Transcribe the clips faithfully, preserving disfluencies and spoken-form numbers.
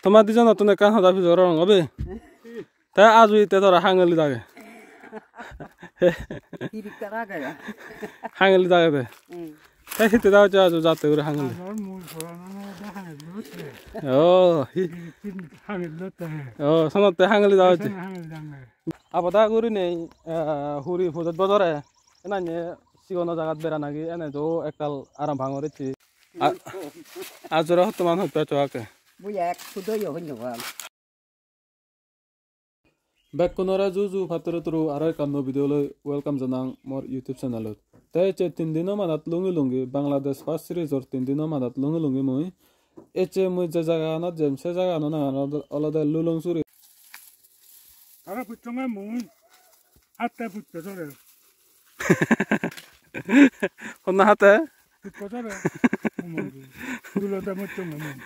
Toma dijonottun ekkan hoda pujor gorong obe. Te aju itte tara hangeli dage. Hirikkar age. Hangeli dage de. Hmm. Te hitte da hocche aju jatte guri hangeli. Ajor mul poran olode hangeli otte. Oh, hi. Hirikkar hangeli otte. Oh, sonotte hangeli da hocche. Sonotte hangeli dange. Abada gurinei, eh, huri pojoj bojore enanye sigono jagat berana gi ene do ektal aram pangor ecche. A-, ajora hottoman hojpech oakke. Mui ek hudo yo honno pang. Bekkunore ju ju patturu turu aro ekkan nuo video loi welcome janang mor YouTube channelot. Te ecche tin dino madat lungi lungi Bangladesh first series-or tin dino madat lungi lungi mui ecche mui je jagaganot jem se jagagano nangan olode Lulungsuri. Tara puchchonge mui hatte puchcho sore. Honna hatte? Puchcho sore. Umor. Dulode muchchonge mui.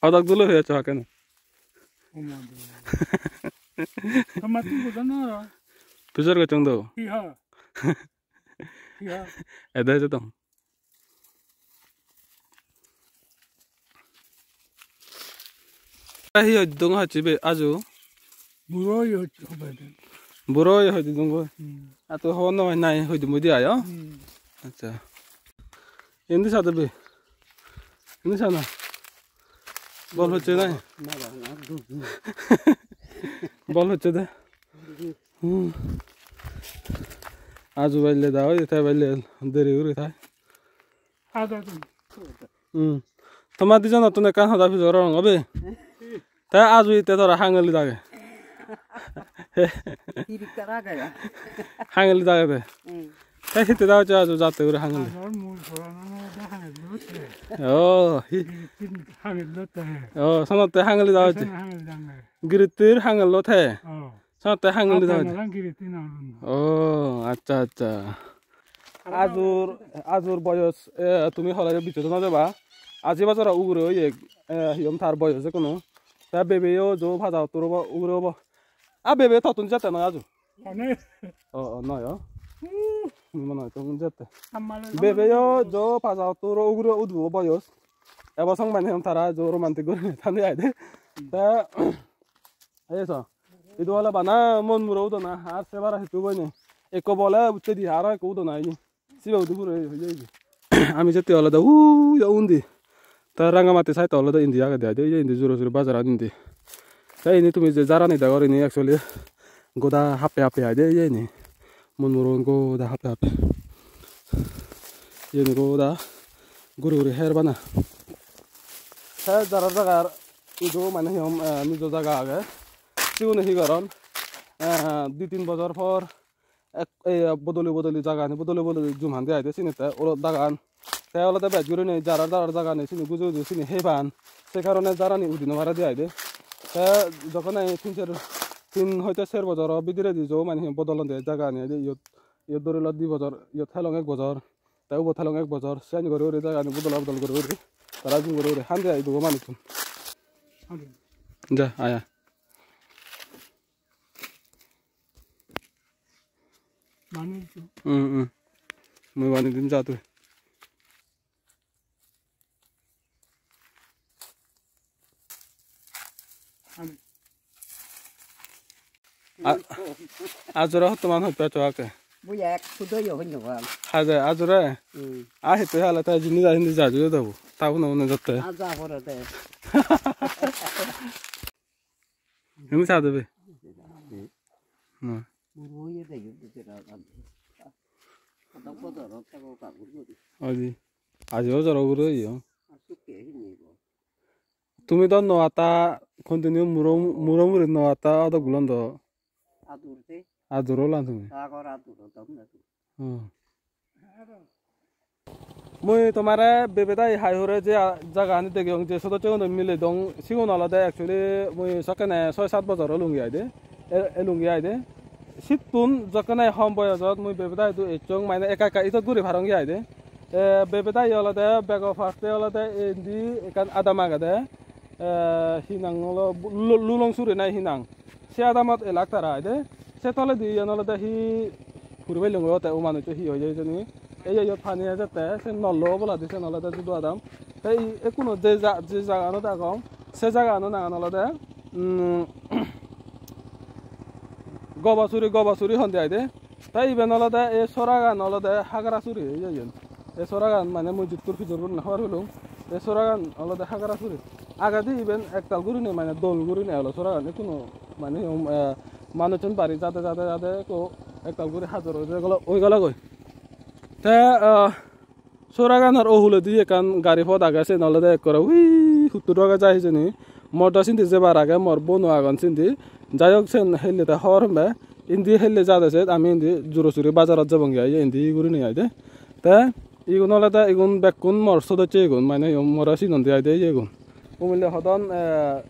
Hodak dulo hoye cho hakken. Umor. Tomar tu bujo no. Pujor gocchong do. Hi ha? Hi ha? Ede je tong. Hi hoidung hacchi be aju? Buro hi hoide. Buro hi hoide dungo. Hmm. Ato hobor no pai nai hoide mui di ayo. Hmm. Acha. Indi sade be. Indi sana. Bol hocche nai. Bol hocche de. Hmm. Aju baile da oi, te baile deri guri thai. Ada tu. Hmm. Toma dijonottun ekkan hoda pujor gorong obe. Te aju itte tara hangeli dage. Hirikkar age. Hangeli dage de. Hmm. Te hitte da hocche aju jatte guri hangeli. Ajor mul poran olode hangeli otte. Oh, hi. Hirikkar hangeli otte. Oh, sonotte hangeli da hocche. Sonotte hangeli dange. Girittir hangel otte. Oh. Sotte hangeli da. Atan alang giri tin alang. Oh, acha, acha. Ajur, ajur boyos, eh, tumi hole bichot no deba. Aji bojoro ugure oye, eh, hiyom tar boyos ekkuno. Ta bebeyo jo paja ottur obo, ugure obo. A bebe tottun jette noi aju. Hone? Oh, oh, noi, oh. Hmm. Mui mone hoi tun jette. Ammal. Bebeyo jo paja ottur ugure udu obo boyos. Ebo song mane hiyom tara jo romantic guri thani aide. Hmm. Ta Ei so, idu ole bana mon muro udona, ar se bara hissu boi nei. Ekko bole utte di, aro ekko udona ini. Sibe udu puro ei, ei, ei. Ami jette olode, uu, yo undi. Ta Rangamati side olode indi agede ai de, yo indi juro juro bajaran indi. Te ini tumi je jarani degor ini actually goda happe happe ai de, yo ini. Mon muro goda happe happe. Iyeni goda guri guri her bana. Te jarar jagar idu mane hi hom, eh, nijo jaga age. Sigune hi goron? Eh, di tin bojor por ek, eh, bodoli bodoli jagani, bodoli bodoli jum hande aide sinette olot dagan. Te olode bej gurinei jarar jarar jagani sini guje guje sini heban. Se karone jarani udi no parede aide. Te jokkon nahi tin ser, tin hoite ser bojoro bidiredi jo mane hi bodolonde jagani aide iyot. Iyot dhori lo di bojor, iyot helong ek bojor, te ubot helong ek bojor, siyan guri guri jagani bodol bodol guri guri, tara jum guri guri hande ai dugo manuchun. Hande. Ja, aya. Manuchun. Hmm, hmm. Mui bani dim ja tui. A-, ajora hottoman hojpech oakke. Mui ek hudo yo honno pang. Haje ajora? Hmm. A hitte hala ta jindi ja hindi ja jure debo. Ta uno uno jotte. A ja pore de. Hini sa debe? Hmm. Na. Buro oye de yo de ra. Kota kota ro ta ko ka buro de. Aji. Aji o joro buro oye. Asukke hini bo. Tumi do no ata continue muro, muro muri no ata odok gulon do. Adur de. Adur olan tumi. Agor adur odok na tu. Hmm. Mui tomare bebedai hai hure je a-, jagani degeyong je sodossogune mile dong, sigun olode actually mui sokkene soi sat bojor olungi aide, e-, elungi aide. Sittun jokkene hom boyojot mui bebedai idu ecchong mane ekka ekka idot guri parong aide. E, bebedai olode bego first-e olode indi ekkan adam agede. E, hi nang olo Lu-, Lulungsuri nahi hi nang. Se adamot elak tara aide. Se toledi iyen olode hi puri pellungo te o manuccho hi hoye hijeni. Ei iyot pani ejette, se nollo oboladi sen olode judo adam. Te ei ekkuno je ja-, je jaganot agong, Se jagano nangan olode, mm, Gobasuri, Gobasuri honde aide. Te iben olode, ei soragan olode Hagarasuri, ei iyen. Ei soragan mane mui jittur pijor gurinei hobor pelung. Ei soragan olode Hagarasuri. Agedi iben ektal gurinei mane dol gurinei olo soragan. Ekkuno mane, um, eh, manuchun bari jade, jade, jade ekko ektal guri hajor oi gelo, oi gelogoi. Te, eh, soraganor o huledi ekkan gari pot age, siyen olode ekkore ui huttur oge jai hijeni. Mor do sindi jebar age, mor bono agon sindi. Jai hok, siyen helle te hobor pembe. Indi helle jade siyot ami indi Jurosuri bazarot jebonge ai, indi gurinei ai de. Te igun olode, igun bekkun mor sodosse igun, mane more sinonde ai de iyegun. Umile hodon, eh,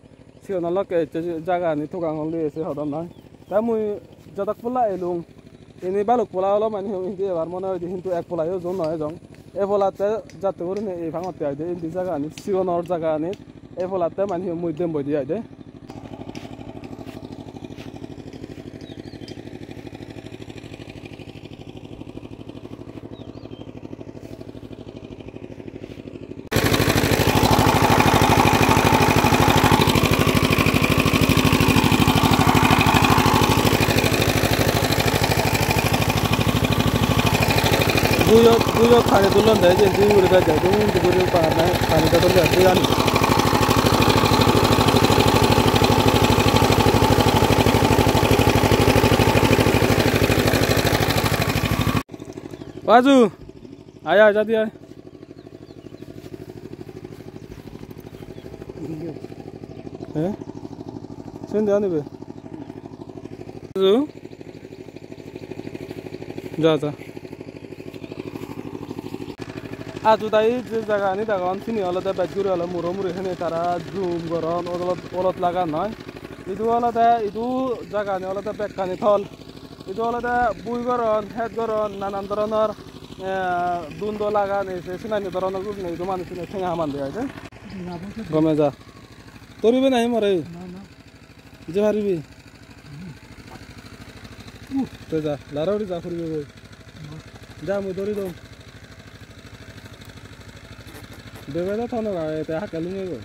sigon olokke ecche jagani togang ol diye se hodon noi. Te mui jodok polla elung, ini balok polla olo mane indi ebar mone hoide, hintu ek polla yo jon noi ejong. E pollatte jatte gurinei ei pangotte aide, indi jagani, sigonor jagani, e pollatte mane mui dem boide aide. Buyot, buyot pani tulon de, je jui guri bej jai, jui guri pani, pani tulon de, jui ani. Raju, ai, ai, jadi ai. Eh? Sindi ani be. Raju. Ja, ja. Aju dai je jagani degon, sini olode bej guri ole muro muri hene tara jum goron, olot, olot lagan noi. Idu olode, idu jagani olode bekkani tol. Idu olode bui goron, het goron, nanan doronor, eh, dundo lagan, ei se sinani doronor gurinei idu manuchune tenga haman de ai de. Gome ja. Toribe nahi more? Na, na. Je paribi? Te ja, laro uri ja puribe goi. Ja, mui dori dong. Bebe da thono ga, te hakke lunge goi.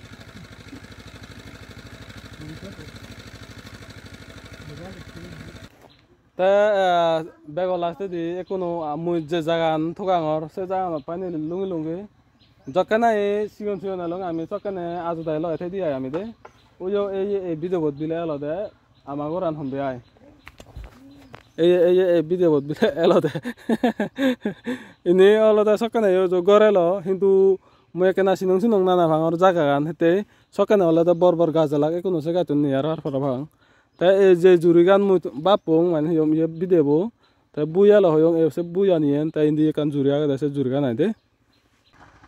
Te, eh, bego lastedi ekkuno, ah, mui je jagan togangor, se jaganot pani lungi lungi. Jokke nahi sigon sigon elong ami, sokkene aju dai loge thedi ai ami de. Uyo ei, ei video bot bile elode ama goran honde ai. Ei, ei, ei video bot bile elode. Ini olode sokkene yo jo gor elo, hintu mui ekkena sinong sinong nana pangor jagagan, hitte sokkene olode bor bor gaj alag, ekkuno se gajchun nei ar parapang. Te ei je jurigan mui bappong, mane he hom iye bidebo, te bui alo hoyong, e se bui ani yen, te indi ekkan juri agede, se jurigan ai de.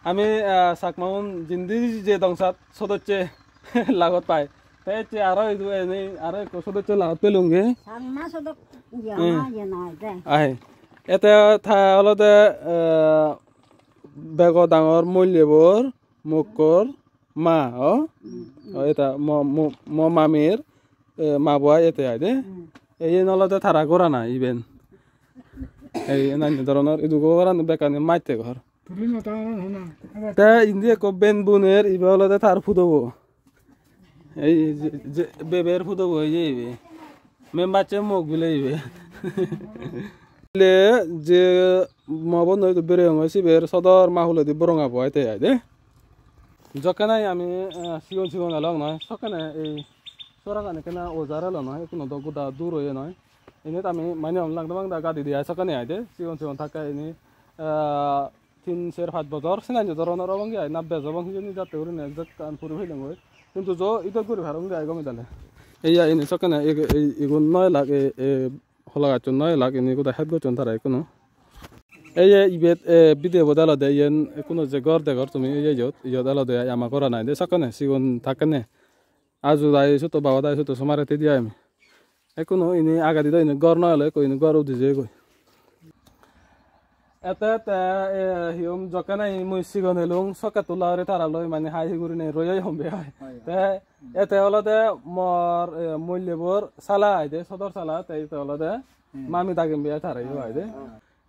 Ami, ah, Chakmaun jindi je dongsat sodosse lagot pai. Te ecche aro idu eni aro ekko sodosse lagot pelunge. Changma sodok iye Hmm. ma iye noi de. Ai. Ete ta olode, eh, bego dangor mollebor mokkor ma, o? Hmm, hmm. O, eta mo, mo, mo mamir, eh, ma bo ai ete ai de. Hmm. Eyen olode tara gorana iben. Ei nani doronor idugo goran bekkani matte gor. Tuli no ta hona. Te indi ekko ben boner, ibe olode tar pudobo. Ei je, je beber pudobo, ei je ibe. Membache mok bile ibe. Le je mo bonno idu bereyonge siber sodor ma huledi borong abo ai te ai de. Jokke nahi ami, eh, sigon sigon elong noi, sokkene ei soragan ekkena ojar elo noi, ekkuno do goda dur oye noi. Init ami mane on langdamang da gadi di ai sokkene ai de, sigon sigon thakke ini, eh, tin, ser, pach bojor, senanye doronor obonge ai, na bej obong hijeni jatte gurinei ekkan puri pelongoi. Hintu jo idot guri parongge ai gome dale. Eiya ini sokkene ig-, i-, igun noi lak, e, e, hola gacchun noi lak, ini goda het gocchon tara ekkuno. Eiye ibet, e, video bot olode iyen ekkuno je gor degor tumi, eiye iyot, iyot olode ai ama goran ai de sokkene, sigon thakkene. Aju dai sotto, baba dai sotto, somare thedi ai ami. Ekkuno ini agedi do ini gor no elo, ekko ini gor udi jeyegoi. Ete te, e, hi hom, jokke nahi mui sigon elung, sokke tula uri tara loi mane hai hi gurinei royei hombe ai. Te ete olode mor, e, mollebor sala ai de, sodor sala, te ete olode mami dagimbe ai tara yo ai de.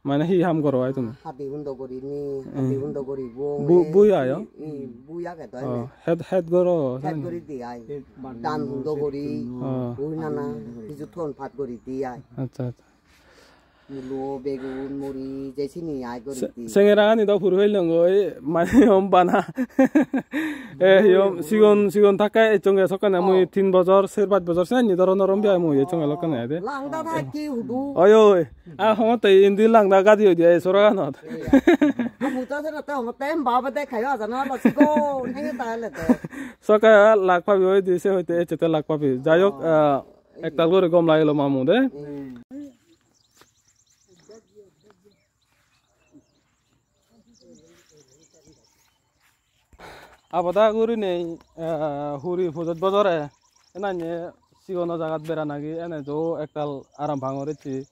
Mane hi ham goro ai tumi? Hadi hundo gurinei, hmm, hadi hundo guribong. Bu-, bui ai, oh? Hmm, bui age do. Oh, ene. Het, het goro, het jani? Guri di ai. Dan hundo guri, oh, bui nana, hiju ton pat guri di ai. Accha, accha. Mulo, begun, moric, je sini ai guri di. Sengera ani do puri hoilongoi, mane hom bana. Eh, hiyom, sigon, sigon thakke ecchonge sokkene mui, oh, tin bojor, ser pach bojor, seni doro norom biya mui ecchonge lokkene ai de. Langda thakki hudu. Oi, oi. Ah, hongotte indi langda gadi oi de, ei soraganot. Iya. Amu to sero te hongotte em baba de khayo ajana lo sigo, henge ta hele te. Sokke lak pabi oi di, se hoite ecche te lak pabi. Jai hok, oh, ah, ektal guri gom lagilo mamu de. Hmm. Abada gurinei, eh, huri pojoj bojore enanye sigono jagat beranagi ene jo ektal aram pangor ecche.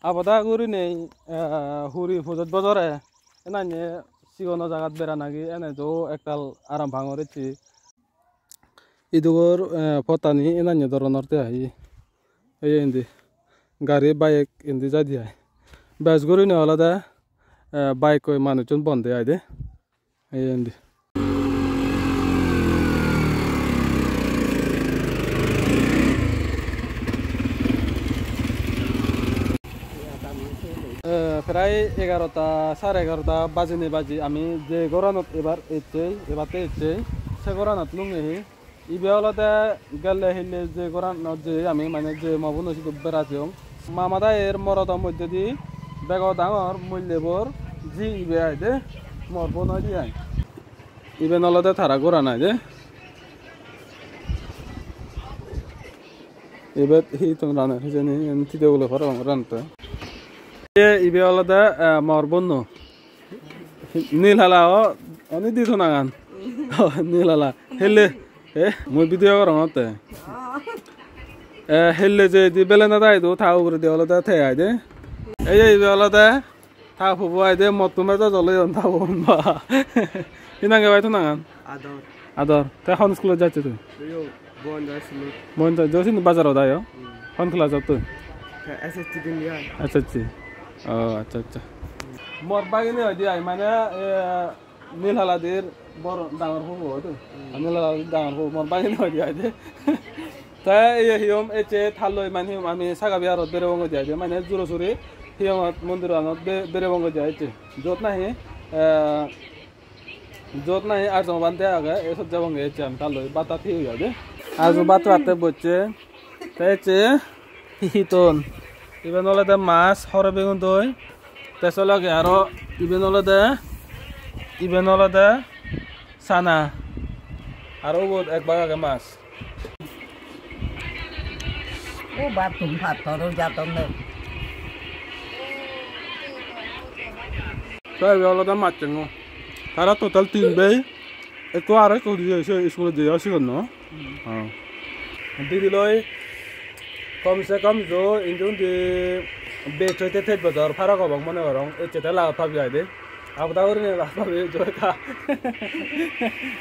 Abada gurinei, eh, huri pojoj bojore enanye sigono jagat beranagi ene jo ektal aram pangor ecche. Idugor, eh, pottani enanye doronor te ai. Ei indi gari, bike indi jaide ai. Bej gurinei olode, eh, bike-koi manuchun bonde ai de. Ei indi. Eh, prai egarota, sare egarota bajinei baji ami je goranot ebar ecchei, ebatte ecchei, se goranot lungehi. Ibe olode gelle hille je goranot je ami mane je mo bono sidu bera jeyong. Mama dayer morodo moddedi bego dangor mullebor ji ibe ai de, mor bon oi de ai. Iben olode tara goran ai de. Ibet hi ton raner hijeni, iyen tide ulo parapang rante. Ye ibe olode, eh, mor bonno. Nil hala o, oni di ton angan. O, nil hala. Helle, eh, mui video gorongotte. Eh, helle je di belena dai do, ta uguredi olode te ai de. Ei, ei, ibe olode ta pobo ai de, motto mejo jolo yon ta pobo ba. Hi nang ge bai ton angan? Ador. Ador. Te hon school-ot jacche tui? Yo, Bhuban Joy school-ot. Bhuban Joy, jo sindi bazarot ayo? Hmm. Hon class-ot tui? Te S S C din ya. S S C. O, accha, accha. Mor bagine hoide ai, mane, eh, Nil Haladir bor dangor puo hoide. Hmm. Nil Haladir dangor puo, mor bagine hoide ai de. Te iye hiyom ecche talloi mane hiyom ami Saga Biharot berebong hoide ai de, mane Jurosuri hiyongot mondiranot be-, berebong hoide ai ecche. Jot nahi, eh, Jot nahi Arjun bhante age, ei sot jebonge ecche ami talloi, bhat tat hi hoye de. Arjun bhat batte bocche. Te ecche hi hi ton. Iben olode mas, horo begun doi. Te se loge aro iben olode, iben olode sana. Aro ubot ek bag age mas. O bathroom pattor o jadon de. Te ibe olode Massengo. Tara total tin bei. Ekko aro ekko guri jeye, se school-ot jeye sigon no? Hmm. Oh. Didi loi kom se kom jo indi undi bej hoite teish bojor farok obong mone gorong. Ecche te lagot pabi ai de. Abada gurinei laj pabi, jo ekka.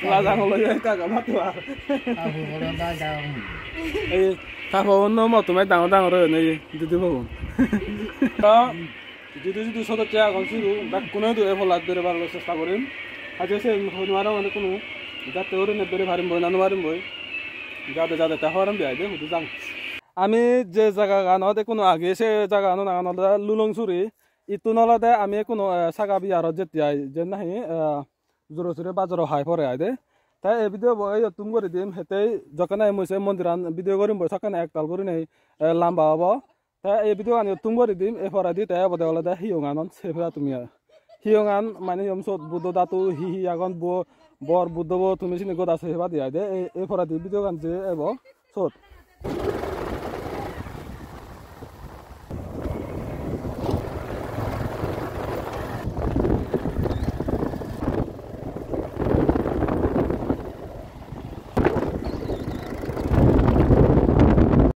Laj angol loi ekka ekka matu ar. Abu boro laj agun. Ei, ta phone no motto mai dangor dangor oyon ei, didi phone. To, jidu jidu sodosse agon sidu, bekkune idu ei polat berebar loi chesta gorim. Aje sen hoi no parong ode kunu, jatte gurinei bere parim boi, na no parim boi. Jade jade te hobaram bi ai de, hudu jang. Ami je jagaganot ekkunu agi, se jagaganor nangan olode Lulongsuri. Ittun olode ami ekkuno, eh, Saga Biharot jettei ai, jen nahi, eh, Jurosuri bazaro hai pore ai de. Te ei video bo iyottun guri dim, hittei jokkene mui se mondiran video gorim bo, sokkene ektal gurinei, eh, lamba obo. Te ei video gan iyottun guri dim, ei poredi te obode olode hiyonganon sei peba tumi ai. Hiyongan mane hiyom sot Buddho dhatu hi hi agon, bo-, bor Buddho bo tumi sini goda sei peba di ai de. Ei, ei poredi video gan je ebo sot.